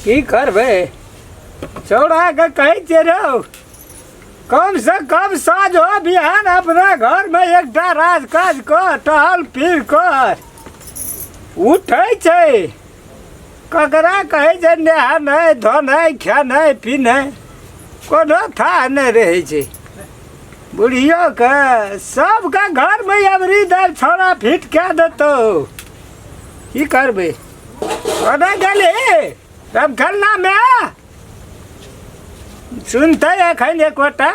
की करबै चौड़ाके कहै छियै रौ कमसँ कम साँझ हो बिहान अपना घरमे एकटा राज काज कर टहल फिर कर उठै छै ककरा कहै छै नहेनाइ धोनाइ खेनाइ पिनाइ कोनो थाह नहि रहै छै बुढ़ियोके सबके घरमे अबरी दालि छौड़ा फिट कए देतौ की करबै ओना गेली तब खेलनामे सुनतै एखन एकोटा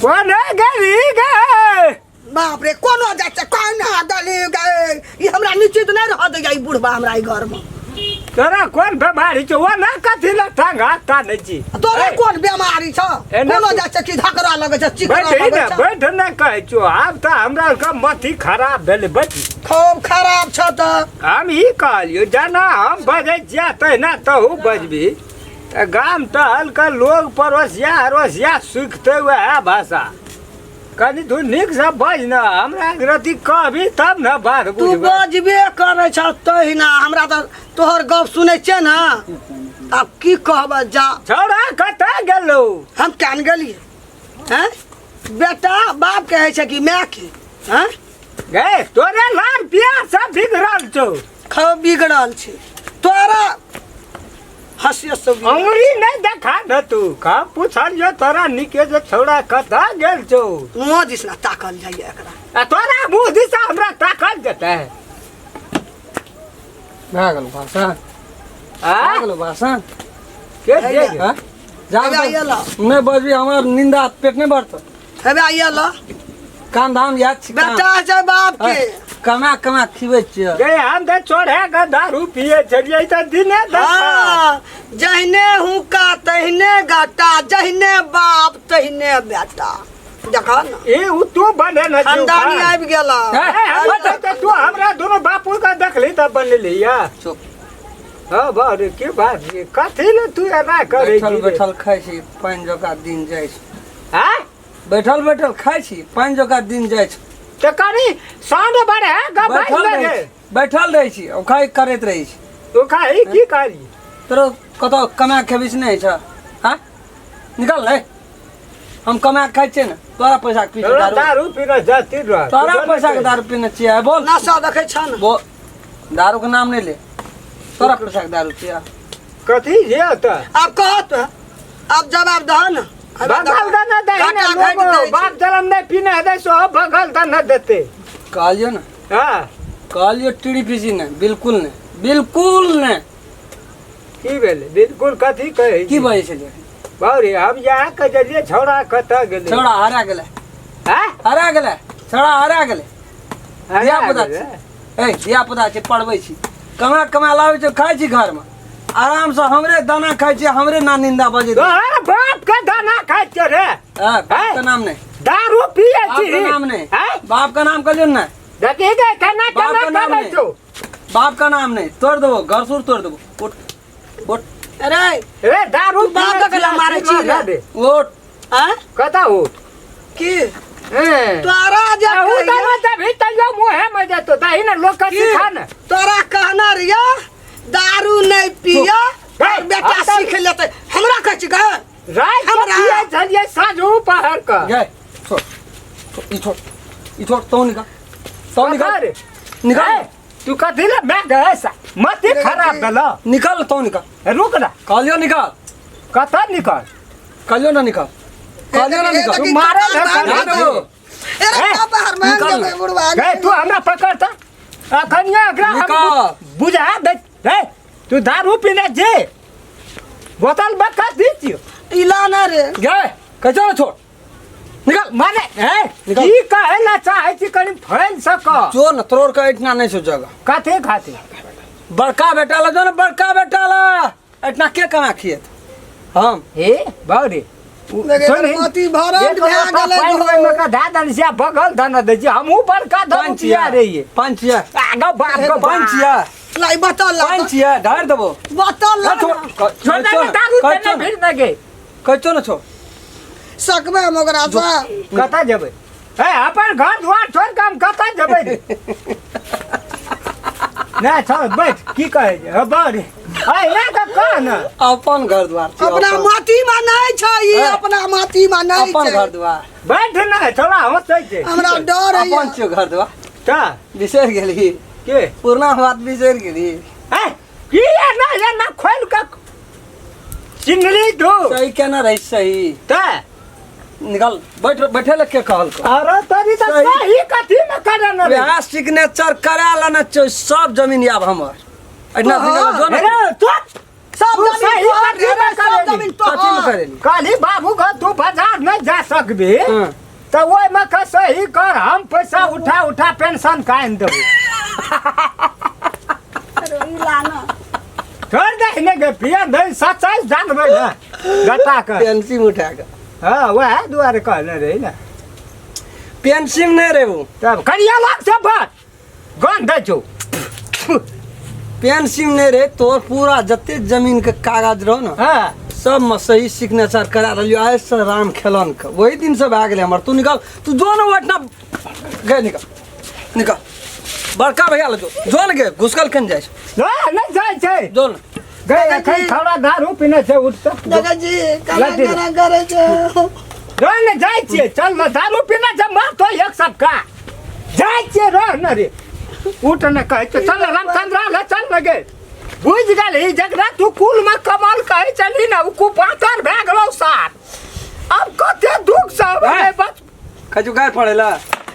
कोना गेली गे बाप रे कोनो जाइ छै कोना गेली गे ई हमरा निश्चित नहि रह दैया ई बुढ़बा हमरा ई घरमे तोरा कोन बेमारी छौ ओ ना कथी लए टांग हाथ तानै छी तोरा कोन बेमारी छौ एना कोनो जाइ छै कि धकरा लगै छै चिकरा बैठ लगै ने छै बैठ ने कहै छौ आब तऽ हमरा आरके मथी खराब भेलै बैठ खूब खराब छौ तऽ हम ई कहलियौ जेना हम बजै छियै तहिना तहू बजबही तऽ गाम टहल के लोग पड़ोसिया अड़ोसिया सुखतै वएह भाषा कनि तू नीकसँ बाज ने हमरा एक रति कहबी तब ने बात तू बुझबै बजबे करै छौ तहिना हमरा तऽ तोहर गप सुनै छियै ने आब की कहबै जा छौड़ा कतऽ गेलौ हम केन गेलियै हैं बेटा बाप के होइ छै कि माय के हैं गे तोरे लाल प्यार सब बिगड़ल छौ खूब बिगड़ल छै तोरा हंसियत सब बिगड़ल। अंगुरी नहीं देखा न तू का पूछल जो तोरा निके जे छौड़ा कतऽ गेल छौ मुँह दिस ना ताकल जाइए एकरा आ तोरा मुँह दिशा हमरा ताकल जेतै भए गेल भाषण आ भए गेल भाषण के जे हाँ? जा हेबे आइए ला। नहि बजबी हमर निंदा पेट नहि बढ़तौ हेबे आइए ला काम धाम याद छी काम। बेटा छै बाप के कमा कमा खिबै छियै गे हम तऽ चढ़े के दारू पिए छलियै तऽ दिने देखा हाँ, जहिने हुक्का तहिने गाटा जहिने बाप तहिने बेटा देखा न ई उ तू बने न खानदानी आबि गेल तऽ तू हमरा दुनू बापू के देखली तऽ बनली या चुप हाँ बारे के बात ये कथी ले तू एना करै बैठल छी रे? बैठल खाइ छी पानि जकाँ दिन जाइ छै आँ? बैठल बैठल खाइ छी पानि जकाँ दिन जाइ छै तऽ कनि साँझ बड़े गप बैठल रहै छी बैठल रहै छी उखाइ करैत रहै छी तू खाही की करी तोरो कतौ कमा खेबी से नहि होइ छ हाँ निकल रे हम कमा के खाइ छियै ने तोरा पैसा के पी तोरा दारू दारू पीने जाती रह तोरा पैसा के दारू पीने छियै बोल नशा देखै छ ने बोल दारू के नाम नहि ले तोरा पैसा के दारू छियै कथी जे तऽ आब कह तो आब जवाब दह ने बगल दे न दे घाटा घटि ने दै छै। बाप जलम नहीं पीने दे सो बगल दे न देते कहलियो ने हाँ कहलियो टीड़ी पीसी नहि बिल्कुल नहि बिल्कुल नहि की भेलै बिल्कुल कथी कहै की छी? बजै छलियै बाउ रे हम यहाँ के जरिए छौड़ा कतऽ गेलै छौड़ा हरा गेलै हाँ? हरा गेलै छौड़ा हरा गेलै हरा धिया पुता गेलै? छै ए धिया पुता छै पढ़बै छी कमा कमा लाबै छै खाइ छी घरमे आरामसँ हमरे दाना खाइ छी हमरे ना निंदा बजै तोहर बाप के दाना खाइ छियो रे बाप के नाम नहीं दारू पिए बाप छी के नाम नहीं हैं? बाप का नाम कहलियो ने देखी गे केना बाप केना के नाम करै नहीं। छौ बाप का नाम नहीं तोड़ देबो घर सुर तोड़ देबो उठ उठ अरे रे दारू तू बाप के गला मारै छी रे। रे उठ आँ? कतऽ उठ की हैं। तोरा जे उ कहिया- तऽ तभी तैयो मुँहे में जेतो तही ने लोग के की? सिखा ने तोरा कहना रिया दारू नहीं पिया हे, और बेटा हम तऽ- सीख लेते हमरा कहै छी गे राति के हमरा- पिए छलियै साँझू पहर के गए छोड़ छोड़, ई छोड़ ई छोड़ तो निकाल तो निकाल रे निकाल हे, तू कथी ले मैं गए सा मत खराब भेलो निकाल तो निकाल रुक ना कहलियो निकाल कतऽ निकल कहलियो ना निकाल कहलियो ना निकाल तू मारे ने ना देबो अरे हे, का बाहर मांग निकाल देबै बुढ़वा गए तू हमरा पकड़ त अखन एकरा हम निकाल। बुझा दे हे तू दारू पीने जे बोतल में कस दी छियो इला ना रे गए कहै ना छोड़ निकाल माने हे निकाल। की कहै ला चाहै छी कनि फैल सक जो न तोड़ के एतना नहीं सो जगह कथी खातिर बड़का बेटा ला जो ना बड़का बेटा ला एतना के कमा खियत हम हे बाउरी लेकिन मोती भरल भए गेलै ओहिमे धए देने छियै बगल धन दै छियै हमहूँ बड़का धन पिया रहियै पंचिया आगो बाप गो पंचिया लाई बोतल ला पंचिया ढार देबो बोतल ला छोड़ दे दारू तेने भीड़ न गे कहतो न छो सकबै हम ओकरा से कतऽ जेबै हे अपन घर द्वार छोड़ के हम कतऽ जेबै रे? ना चल बैठ की कहै छै हँ, बड़ अरे के कह ने अपन घर द्वार छै, अपना अपन- माटी में नहीं छै ई हैं? अपना माटी में नहीं अपन छै घर द्वार बैठ ने थोड़ा हंसै छै हमरा डर है अपन छियो घर द्वार का बिसरि गेली के पुरना बात बिसरि गेली ए की ये ना ये ना खोल के चिन्हली तू सही केना रही सही त निकल बैठ बैठे लग के कहल को अरे तरी त सही। सही कथी में करे न रे वएह सिग्नेचर करा लेना चाहिए सब जमीन आब हमर एहिना हाँ। निकल जो ना अरे तू सब तू जमीन सही तोहर कथी में रे, सब करेली? जमीन कथी में तोहर करेली काली बाबू के तू बाजार नहीं जा सकबी हाँ। तऽ ओहिमे के सही कर हम पैसा उठा उठा पेंशन कान देबो अरे, ई ला ना। छोड़ दे ने गे पिया नहीं सच्चाई जानबै ने गटा के पेंसिल उठा के हाँ वएह दुआरे कहने रही ने पेंसिल नहीं रे वो तब करिया लाग से बात गन दै छौ पेंसिल नहीं रे तोर पूरा जते जमीन के कागज रहो ना हाँ सब में सही सिग्नेचर करा रहियो आइ से राम खेलन के वही दिन से भए गेलै हमर तू निकल तू जो ने ओठना गए निकल निकल बड़का भैया लग जो जो ने गे घुसकल केन जाइ छै ना नहीं जाइ छै जो ने गए एखन थोड़ा दारू पीने छै उठ तऽ दादा जी केना लड्डी। केना करै छै रह ने जाइ छियै चल ने दारू पीने छै मार तो एक सबका जाइ छियै रह ने रे उठ ने कहै छै चल ने रामचंद्र ले चल ने गे बुझि गेलही जकरा तू कुल में कमल कहै छली ने ओ कुपातर भए गेलौ सार अब कते दुख सब हैं? बच खजू गाय पड़ेला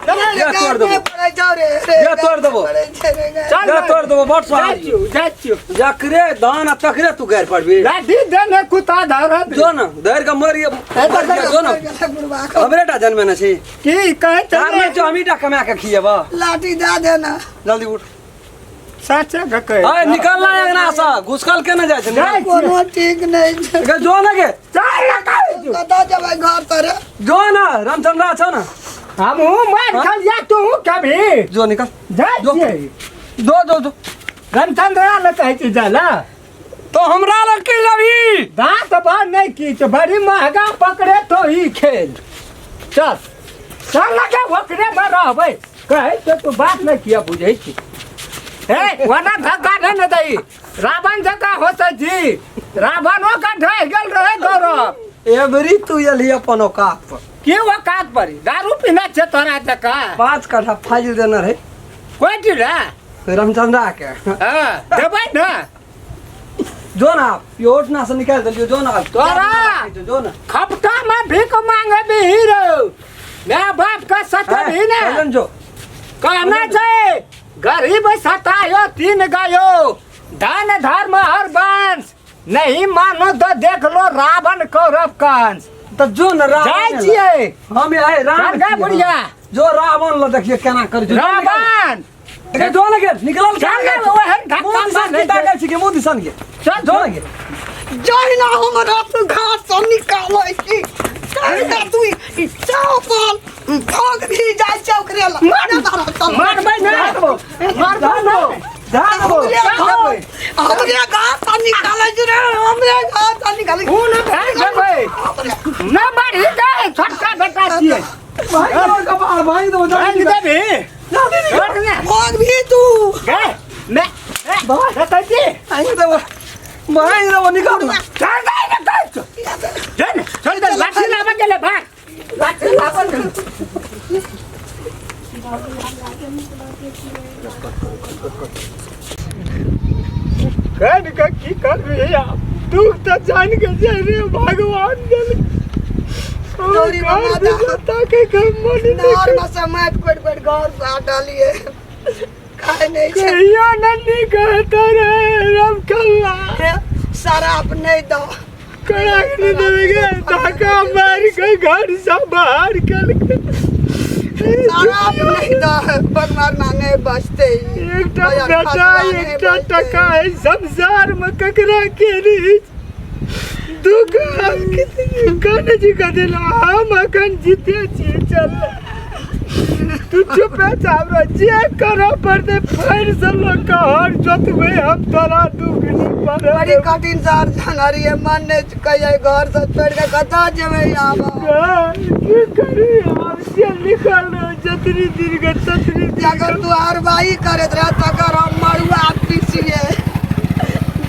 रे, जा तोड़ देबो। गाय पड़ै छौ रे, रे, जा तोड़ देबो। पड़ै छै रे, गाय। चल जा ने। तोड़ देबो बड़ जाइ स्वाद छियौ जाइ छियौ जकरे धान आ तकरे तू गाय पड़बी लाठी देने कुत्ता धरत जो न धरि के मरि हे तऽ मरि जो न बुढ़बा के हमरे टा जन्मे न छी की कहै चार में छलै जो हमी टा कमा के खिएब लाठी दए देना जल्दी उठ सचे के कहै अरे निकल ना अंगना से घुसकल के न जाइ छै जाइ निकल। कोनो ठीक नहि छै गे, जो न गे चल ने कहै छियौ। कतऽ जेबै घर तर जो न रामचंद्र छौ न हमहूँ मारि खलिया तू कभी जो निकल जाइ जो। छियै जो जो जो रामचंद्र लए कहै छी जाइ लए तो हमरा लग के लभी दाँत बड़ नहीं की छै बड़ी महंगा पकड़े तो ही खेल चल चल लगे ओकरे में रहबै कहै छै तू बात नहीं किया बुझै छी हे ओना धक्का नहि ने दही रावण जकाँ होतै जी रावणो के ढहि गेल रहै गौरव एवरी तू एलही अपन औकात पर की औकात पर दारू पीना छै तोरा जकाँ 5 कट्ठा फाजिल देने रहे कोइ रे रामचंद्रा के हँ देबै ने जो ना आप यो ओठना से निकाल देलियो जो ना आप तोरा! जो ना खपटा में भीख मांगे भी हीरो मैं बाप का सत्य भी ना चलन जो कहना छै गरीब सतायो तीन गयो धन धर्म हर वंश नहीं मानो तो देख लो रावण कौरव कंस तो जो ना रावण जाइ ल। छियै हम आए राम चल गे छियै। बुढ़िया। जो रावण ल देखिए केना कर जो रावण के जो ना गे निकलल चल गे, ओहन धक्का मुंह दिसन मारै के छै। ताकै छी के मुंह दिसन के चल जो ना गे जहिना हमरा तू घास सँ निकालै छी तहिना तू ई चौपल भोग भी जाइ छै ओकरे लग। मारबै ने मारबै ने ध्यान दो हमरे घर हमरे घास सँ निकालै छै रे हमरे घास सँ निकालै खून भए जेबै न मारी गे छोटका बेटा छियै भाई दो कपाल भाई दो भागि देबही जल्दी निकल छोड़ ने भोग भी तू गे ने देखै छी भाई दो भाई दो निकल चल दे ने कहै छौ। चल ने, चल दे लाठी लाबऽ गेलै भाग लाठी लाबऽ गेलै कहि के की करबी आब दुख तऽ जान के छै रे भगवान जन गौरी बाबा दा। के मन नहर में से माटि कोड़ि कोड़ि घर से डालिए खाय नहि छै कहियो नन्नी कहता रे राम कल्ला शराब नहि दो कड़ा के देवे गे धक्का मार के घर से बाहर कर के शराब नहि दो भगवान नहीं बचते एकटा बेटा एकटा टका है संसार में ककरा के रही दुख कने जी कदेला हम अखन जीते छी चल तू चुप चाप रह, जे करऽ पड़तै फेर से लोग के हर जोतबै, हम तोरा दुख नहीं बड़ी पड़े। कठिन से अड़चन हरिये, मन नहीं कहिए घर से छोड़ के कतऽ जेबै आब? की करी आब, से लिखल रहो जतनी दिन के ततनी दिन। अगर तू हरवाही करैत रह तकर हम मड़ुआ पीसिए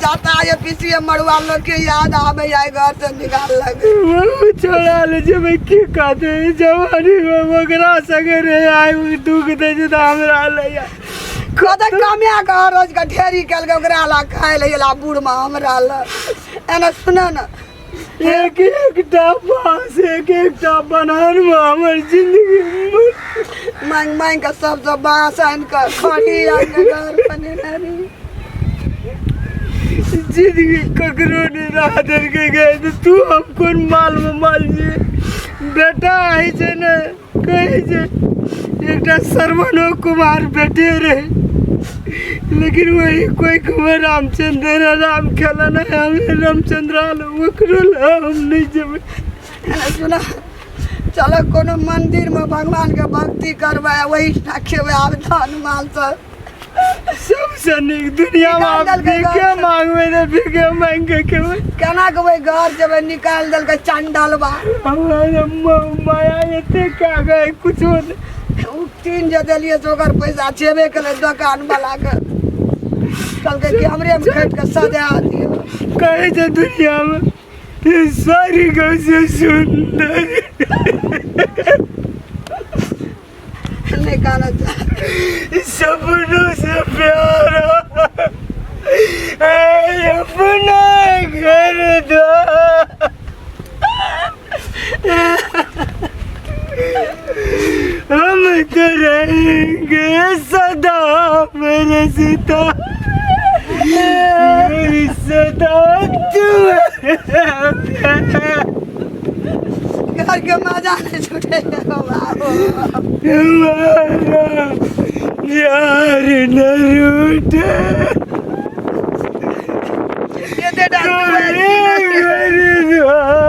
जाता ये पीसिए मड़ुआ, लोग के याद आबे आए घर से निकाल लगे। वो छोड़ा ले जेबै, की कहते जवानी में ओकरा संगे रे आइ दुख दै छै तऽ हमरा लैया। कतऽ कमिया के रोज के ढेरी केलकै, ओकरा ला खाय ले ला बूढ़ में, हमरा ला एना सुन न। एक एकटा बाँस एक एकटा बनान में हमर जिंदगी मांग मांग के सब सब बाँस आनि कऽ खड़ी आनि कऽ घर बनेने रही। जिंदगी ककरो नहीं राह देलकै गे, तऽ तू हम कोन माल में माल छी? बेटा होइ छै ने, कहै छै एकटा श्रवणो कुमार बेटे रहे, लेकिन वही कोई खबर रामचंद्र राम खेला नहीं, हमें रामचंद्र आल ओकरो लए हम नहीं जेबै। एना सुन, चलो कोनो मंदिर में भगवान के भक्ति करबै, वही खेबै आब धन माल सब। सबसँ नीक दुनिया में आब निकाल देलकै भीखे घर से। मांगबै तऽ भीखे मांगि के खेबै। केना के ओहि घर जेबै? निकालि देलकै चंडलबा। हमरा माया एते कागज कुछो नहि। ओ टीन जे देलियै से ओकर पैसा छेबे केलै। दोकान वाला के कहलकै कि हमरे में खटि के सजा दियौ। कहै छै दुनिया में स्वर्ग से सुंदर नहि कानऽ चाह। सपनों से प्यारा ऐ अपना घर द्वार, हम तो रहेंगे सदा मेरे सीता, मेरी सदा तुम। घर के मजा नहि छूटे बाबू। हमारा यार न रूठे। एते डांस तुम्हारे घर द्वार।